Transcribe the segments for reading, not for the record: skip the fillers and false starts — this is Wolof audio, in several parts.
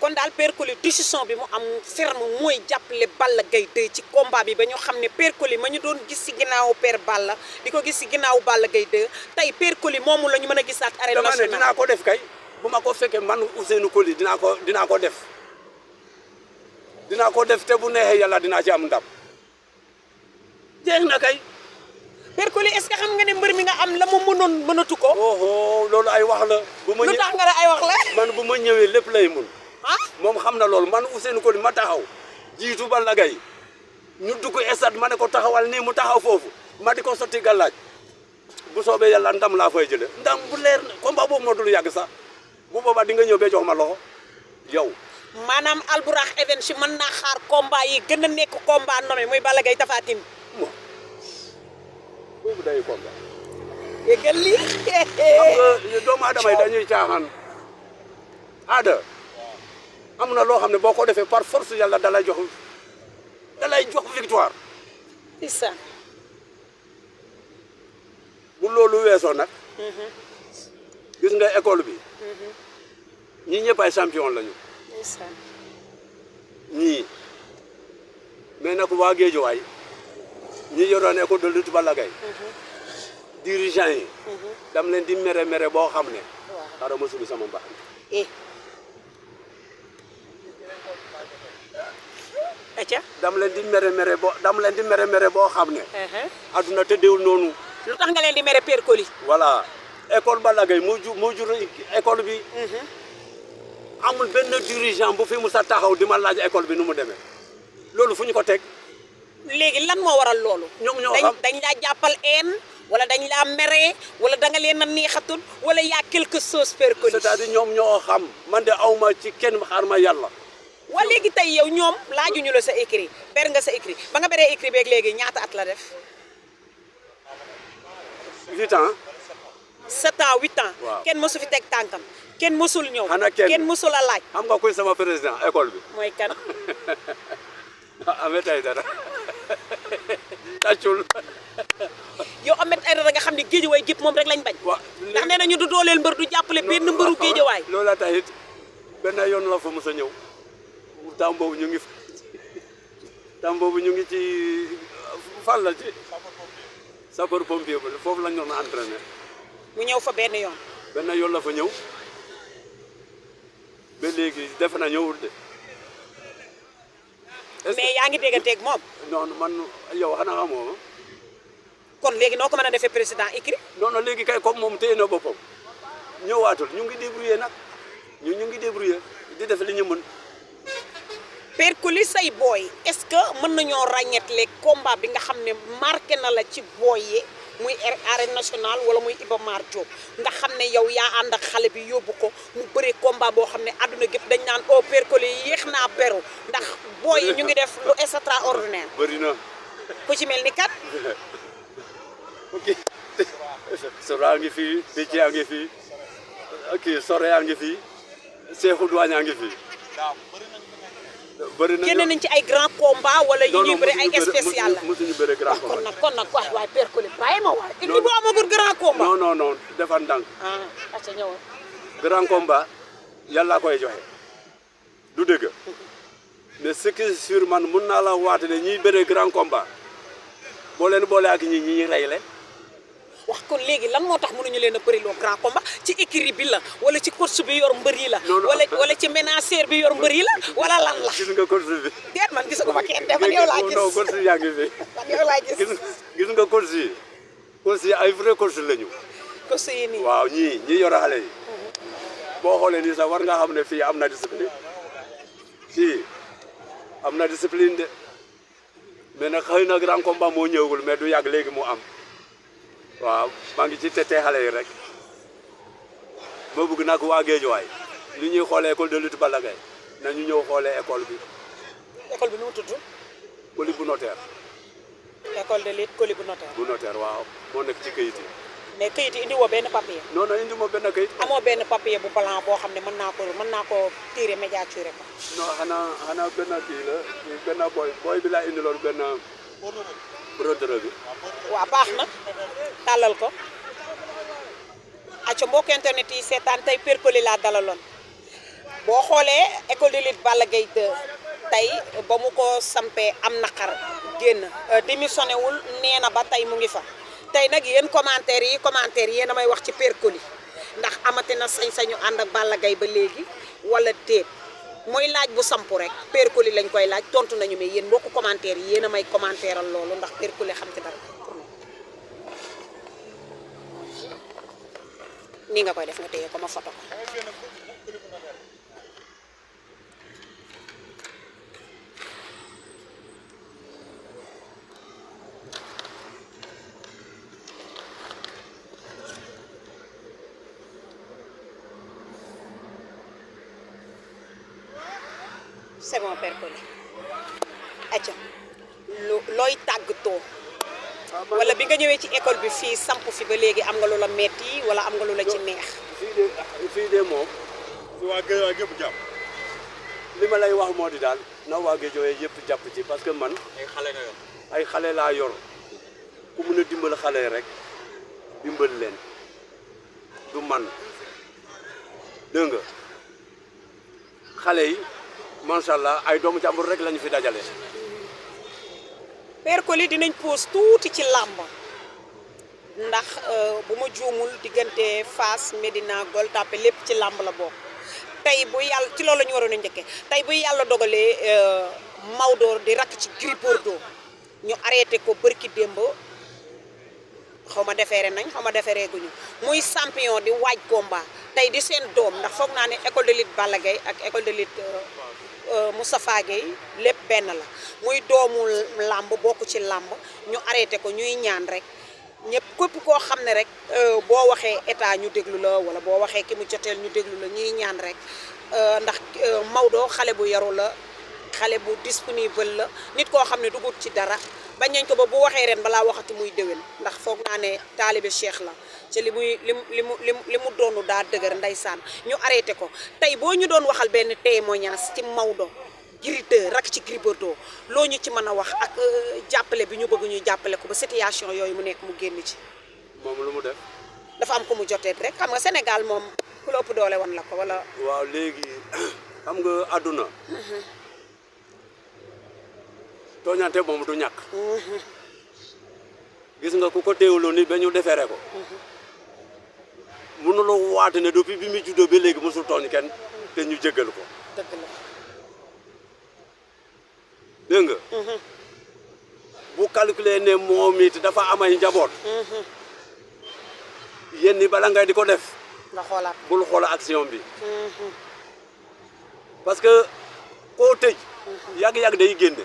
kon daal Père Coly décision bi mu am ferme mooy jàppale Balla Gaye 2 ci combat bi ba ñu xam ne Père Coly ma ñu doon gis si ginnaawu Père Balla di ko gis si ginnaawu Balla Gaye 2 tey Père Coly moomu la ñu mën a gisaat arène dama ne nationale. dinaa ko def kay bu ma ko fekkee man Ousseynou Coly dinaa ko def te bu neexee yàlla dinaa ci am ndam jeex na kay. Père Coly est-ce que xam nga ne mbër mi nga am la mu mënoon mënatu ko. oh loolu ay wax la. lu tax nga ne ay wax la. man bu ma ñëwee lépp lay mun. ah moom xam na loolu man Ousseynou Coly ma taxaw jiitu Balla Gaye ñu dugg stade ma ne ko taxawal nii mu taxaw foofu ma di ko sotti gàllaaj bu soobee yàlla ndam laa fay jëlee ndam bu leer combat boobu moo dul yàgg sax bu boobaa di nga ñëw ba jox ma loxo yow. maanaam Albourakh Events mën naa xaar combat yi gën a nekk combat nommé muy Balla Gaye Tapha Tine. bon boobu day combat. dégg lii. xam nga doomu aadama yi dañuy caaxaan aada am na loo xam ne boo ko defee par force yàlla dalay jox victoire. c'est ça. bu loolu weesoo nag. gis nga école bi. ñii ñëpp ay champion lañu. c'est ça. ñii mais nag waa Géejawaay ñi yoroon école de lutte Balla Gaye dirigeant yi. dam leen di mere boo xam ne. waaw xaaral ma subi sama mbaax. acca. dam leen di mere boo xam ne. adduna tëddeewul noonu. lu tax nga leen di mere Père Coly. voilà école Balla Gaye moo jur école bi. amul benn dirigeant bu fi musa taxaw di ma laaj école bi nu mu demee loolu fu ñu ko teg. léegi lan moo waral loolu. ñoom ñoo xam dañ laa jàppal een wala dañ laa mere wala da nga leen a neexatul wala y a quelque chose Père Coly. c'est-à-dire ñoom ñoo xam man de awma ci kenn xaar ma yàlla. waa léegi tey yow ñoom laajuñu la sa écrit ber nga sa écrit ba nga beree écrit beeg léegi ñaata at la def. 8 ans. 7 ans 8 ans. waaw kenn mësu fi teg tànkam kenn mësul ñëw. xanaa kenn mësul a laaj. xam nga kuy sama président école bi. mooy kan. Ahmed Aïdara tàccul. yow Ahmed Aïdara nga xam ne géejawaay gépp moom rek lañ bañ. waaw ndax nee nañu du dooleel mbër du jàppale benn mbëru géejawaay. loola tax it benn yoon la fa mos a ñëw temps boobu ñu ngi ci fan la ci sapeur pompier ba foofu lañ doon entraîné. mu ñëw fa benn yoon. benn yoon la fa ñëw ba léegi defe na ñëwul de. mais yaa ngi dégganteeg moom. non man yow xanaa xamoo ma. kon léegi noo ko mën a defee président écrit. non léegi kay comme moom téye na boppam ñëwaatul ñu ngi débrouillé nag ñu ngi débrouillé di def li ñu mën. Père Coly say booy est-ce que mën nañoo ràññeetle combat bi nga xam ne marqué na la ci booy yi muy arène nationale wala muy Iba Mar Diop nga xam ne yow yaa ànd ak xale bi yóbbu ko mu bëree combat boo xam ne àdduna gépp dañ naan oh Père Coly yéex naa beru ndax booy yi ñu ngi def lu extraordinaire. bëri na. ku ci mel ni kat. ok Sora ngi fii Déthié a ngi fii kii Sore a ngi fii Cheikhou Douane a ngi fii. bëri na génne nañ ci ay grand combat wala yi ñuy bëri ay spécial la. mosuñu bëri grand combat. kon nag waay Père Coly bàyyi ma waay. indi boo amagul grand combat. non defar ndànk. acca ñëwoon. grand combat yàlla koy joxe du dëgg mais ce qui est sûr man mun naa la waate ne ñiy bëre grand combat boo leen boole ak ñi rey leen. wax kon léegi lan moo tax mënuñu leen a bëri loo grand combat ci écurie bi la wala ci course bi yor mbër yi la. wala ci ménagère bi yor mbër yi la wala lan la. gis nga course bi. déet man gisaguma kenn de man yow laa gis. non course yaa ngi fi. man yow laa gis. gis nga course yi ay vrai course lañu. course yi nii. waaw ñii yor xale yi. boo xoolee nii sax war nga xam ne fii am na discipline. fii am na discipline de mais nag xëy na grand combat moo ñëwagul mais du yàgg léegi mu am. waaw maa ngi ci tete xale yi rek ma bëgg nag waa Géejawaay li ñuy xoolee école de lutte Balla Gaye nañu ñëw xoolee école bi. école bi nu mu tudd. Coly bu notaire. école de lutte Coly bu notaire. bu notaire waaw moo nekk ci kayit yi. mais kayit yi indi woo benn papier. non indi ma benn kayit. amoo benn papier bu blanc boo xam ne mën naa ko tirer médiature ko. non xanaa benn kii la benn booy bi laa indiloon benn. brodeur bi. waaw baax na tàllal ko acca mbokk internet yi seetaan tey Père Coly laa dalaloon boo xoolee école de lutte Balla Gaye 2 tey ba mu ko sampee am naqar génn démissionné wul nee na ba tey mu ngi fa tey nag yéen commentaire yi yéen a may wax ci Père Coly ndax amati na sañ-sañu ànd ak Balla Gaye ba léegi wala déet mooy laaj bu sampu rek Père Coly lañ koy laaj tontu nañu mais yéen mbokku commentaire yi yéen a may commentaire al loolu ndax Père Coly xam ci dara nii nga koy def nga téye ko ma photo ko c'est bon Père Coly acca looy tàggatoo wala bi nga ñëwee ci école bi fii samp fi ba léegi am nga lu la metti wala am nga lu la ci neex fii de moom fi waa Guédiawaye gépp jàpp li ma lay wax moo di daal na waa Guédiawaye yëpp jàpp ci parce que man ay xale nga yor ay xale laa yor ku mun a dimbal xale rek dimbal leen du man dégg nga xale yi macha allah ay doomu jàmbur rek lañu fi dajale. Père Coly dinañ pause tuuti ci làmb ndax bu ma juumul diggante Fass Médina Gueule Tapée lépp ci làmb la bokk tey bu yàlla ci loolu la ñu waroon a njëkkee tey bu yàlla dogalee Maodo di rakk ci Gris Bordeaux ñu arrêté ko bërki démb xaw ma defeere nañ xaw ma deferee guñu muy champion di waaj combat tey di seen doom ndax foog naa ne école de lutte Balla Gaye ak école de lutte Moustapha Gueye lépp benn la muy doomu làmb bokk ci làmb ñu arrêté ko ñuy ñaan rek ñëpp képp koo xam ne rek boo waxee état ñu déglu la wala boo waxee ki mu joteel ñu déglu la ñuy ñaan rek ndax Maodo xale bu yaru la xale bu disponible la nit koo xam ne dugut ci dara bañ nañ ko ba bu waxee ren balaa waxati muy déwén ndax foog naa ne taalibe Cheikh la ci li mu doonu daa dëgër ndeysaan ñu arrêté ko tey boo ñu doon waxal benn témoignage ci Maodo Gris 2 rak ci Gris Bordeaux loo ñu ci mën a wax ak jàppale bi ñu bëgg ñuy jàppale ko ba situation yooyu mu nekk mu génn ci moom lu mu def dafa am ko mu joteet rek xam nga Sénégal moom ku la ëpp doole woon la ko wala waaw léegi xam nga àdduna tooñante moom du ñàkk gis nga ku ko teewuloo ni ba ñu defeere ko mënuloo waate ne depuis bi mu juddoo ba léegi mosul tooñ kenn te ñu jéggal ko dëgg la dégg nga bu calculer ne moom it dafa amay njaboot yéen ni bala ngay di ko def nga xoolaat bul xoola action bi parce que koo tëj yàgg-yàgg day génne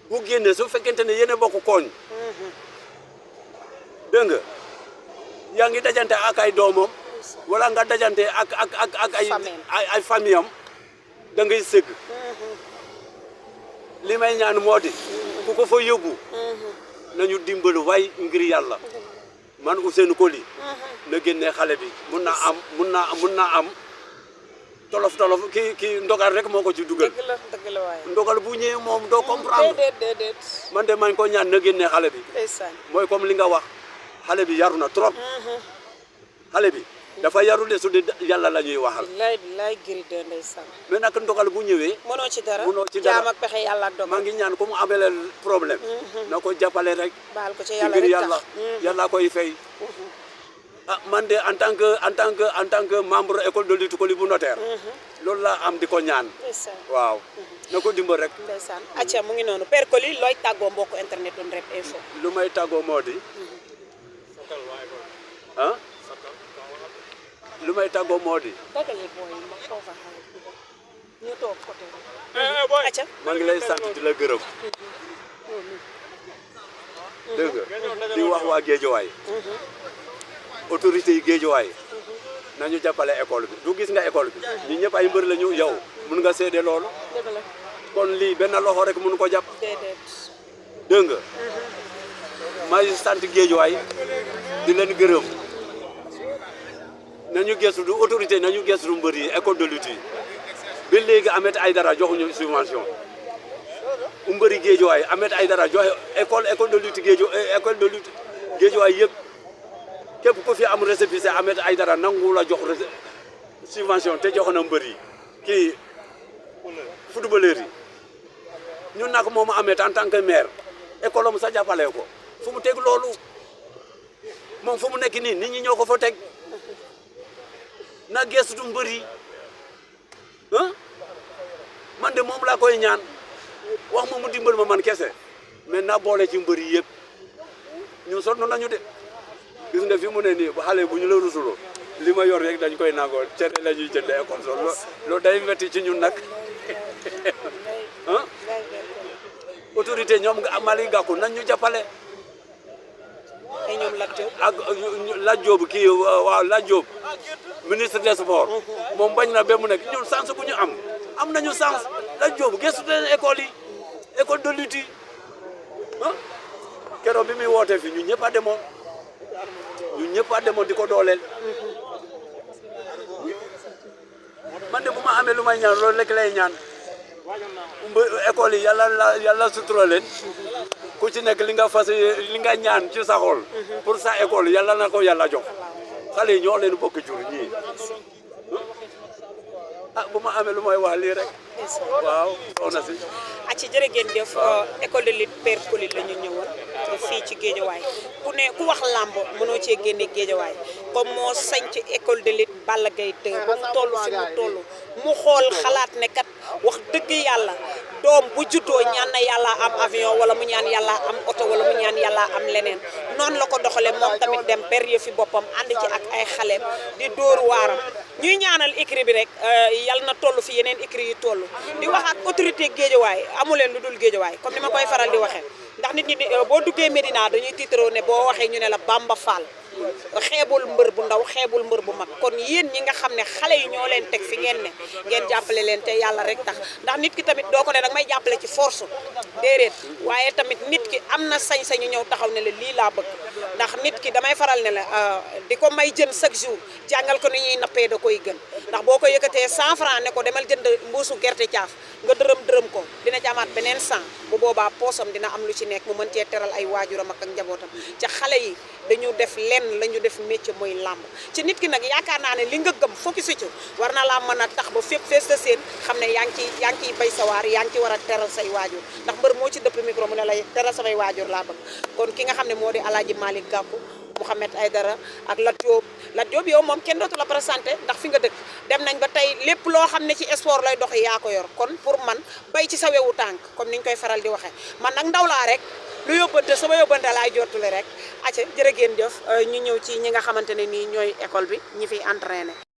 bu génne su fekkente ne yéen bokk kooñ dégg nga yaa ngi dajante ak ay doomam wala nga dajante ak ay famille am da ngay sëgg li may ñaan moo di ku ko fa yóbbu nañu dimbali way ngir yàlla man Ousseynou Coly na génne xale bi mun naa am tolof kii ndogal rek moo ko ci dugal dëgg la waaye ndogal bu ñëwee moom doo comprendre déedéet man de mañ ko ñaan na génne xale bi ndeysaan mooy comme li nga wax xale bi yaru na trop xale bi dafa yaru de su dee yàlla la ñuy waxal billaay Gris 2 ndeysaan mais nag ndogal bu ñëwee mënoo ci dara jaam ak pexe yàlla ak dogal maa ngi ñaan ko mu amee problème na ko jàppale rek baal ko ci ci yàlla ngir rek yàlla tax yàlla koy fay ah man de en tant que membre école de lutte Coly bu notaire loolu laa am di ko ñaan ndeysaan waaw na ko dimbal rek ndeysaan acca mu ngi noonu Père Coly looy tàggoo mbokku internet doon Rap Info lu may tàggoo moo di ah lu may tàggoo moo di dagale booy ma foofa xarit ñu toog côté acca maa ngi lay sant di la gërëm dégg nga di wax waa Guédiawaye autorité yi Guédiawaye nañu jàppale école bi du gis nga école bi ñi ñëpp ay mbër la ñu yow mun nga seede loolu dëgg la kon lii benn loxo rek mun ko jàpp déedéet dégg nga maa ngi sant Guédiawaye di leen gërëm nañu gëstu du autorité nañu gëstu mbër yi école de lutte yi ba léegi Ahmed Aïdara joxuñu subvention mbëri Guédiawaye Ahmed Aïdara joxe école de lutte Guédiawaye yëpp képp ku fi am récépissé Ahmed Aïdara nangu la jox subvention te jox na mbër yi kii footballeur yi ñun nag moom amee en tant que maire école am sa jàppale ko fu mu teg loolu moom fu mu nekk nii nit ñi ñoo ko fa teg na gëstu mbër yi man de moom laa koy ñaan wax ma mu dimbal ma man kese mais na boole ci mbër yi yëpp ñun sonn nañu de gis nga fi mu ne nii ba xale bu ñu la rusuloo li ma yor rek dañ koy nangoo cere la ñuy jëndee école so loolu day metti ci ñun nag autorité ñoom nga Malick Gakou nañ ñu jàppale ay ñoom ak Lat Diop kii waaw Lat Diop ministre des sports moom bañ na ba mu nekk ñun chance bu ñu am nañu chance Lat Diop gëstu leen école yi école de lutte yi keroog bi muy woote fi ñun ñëpp a demoon di ko dooleel man de bu ma amee lu may ñaan loolu rek lay ñaan école yi yàlla sutura leen ku ci nekk li nga ñaan ci sa xol pour sa école yàlla na ko yàlla jox xale yi ñoo leen bokk jur ñii bu ma amee lu may wax lii rek waaw soxna si ci jërë ngeen jëf école de lutte Père Coly la ñu ñëwoon fii ci Géejawaay ku wax làmb mënoo cee génne Géejawaay comme moo sañc école de lutte Balla Gaye 2 ba mu toll fi mu toll mu xool xalaat ne kat wax dëgg yàlla doom bu juddoo ñaan na yàlla am avion wala mu ñaan yàlla am oto wala mu ñaan yàlla am leneen noonu la ko doxale moom tamit dem ber yëfi boppam ànd ci ak ay xaleem di dóor waaram ñuy ñaanal écrit bi rek yal na toll fi yeneen écrit yi toll di wax ak autorité Géejawaay amu leen lu dul Géejawaay comme ni ma koy faral di waxee ndax nit ñi boo duggee Médina dañuy tiitaroo ne boo waxee ñu ne la Bamba Fall xeebul mbër bu ndaw xeebul mbër bu mag kon yéen ñi nga xam ne xale yi ñoo leen teg fi ngeen ne ngeen jàppale leen te yàlla rek tax ndax nit ki tamit doo ko ne danga may jàppale ci force déedéet waaye tamit nit ki am na sañ-sañu ñëw taxaw ne la lii laa bëgg ndax nit ki damay faral ne la di ko may jën chaque jour jàngal ko ni ñuy nappee da koy gën ndax boo ko yëkkatee 100 francs ne ko demal jënd mbuusu gerte caaf nga dërëm ko dina ci amaat beneen 100 bu boobaa poosam dina am lu ci nekk mu mën cee teral ay waajuram ak njabootam ca xale yi dañu def lenn la ñu def métier mooy làmb ci nit ki nag yaakaar naa ne li nga gëm focus ci war na laa mën a tax ba fépp fees sa seen xam ne yaa ngi ciy bay sa waar yaa ngi ci war a teral say waajur ndax mbër moo ci dëpp micro mu ne lay teral samay waajur laa bëgg kon ki nga xam ne moo di Alaaji Malick Gakou Mouhamed Aïdara ak Lat Diop yow moom kenn dootu la présenté ndax fi nga dëkk dem nañ ba tey lépp loo xam ne ci sport lay dox yaa ko yor kon pour man bay ci sa wewu tànk comme niñ koy faral di waxee man nag ndaw laa rek lu yóbbante sama yóbbante laay jottule rek acca jërë ngeen jëf ñu ñëw ci ñi nga xamante ne nii ñooy école bi ñi fiy entraîné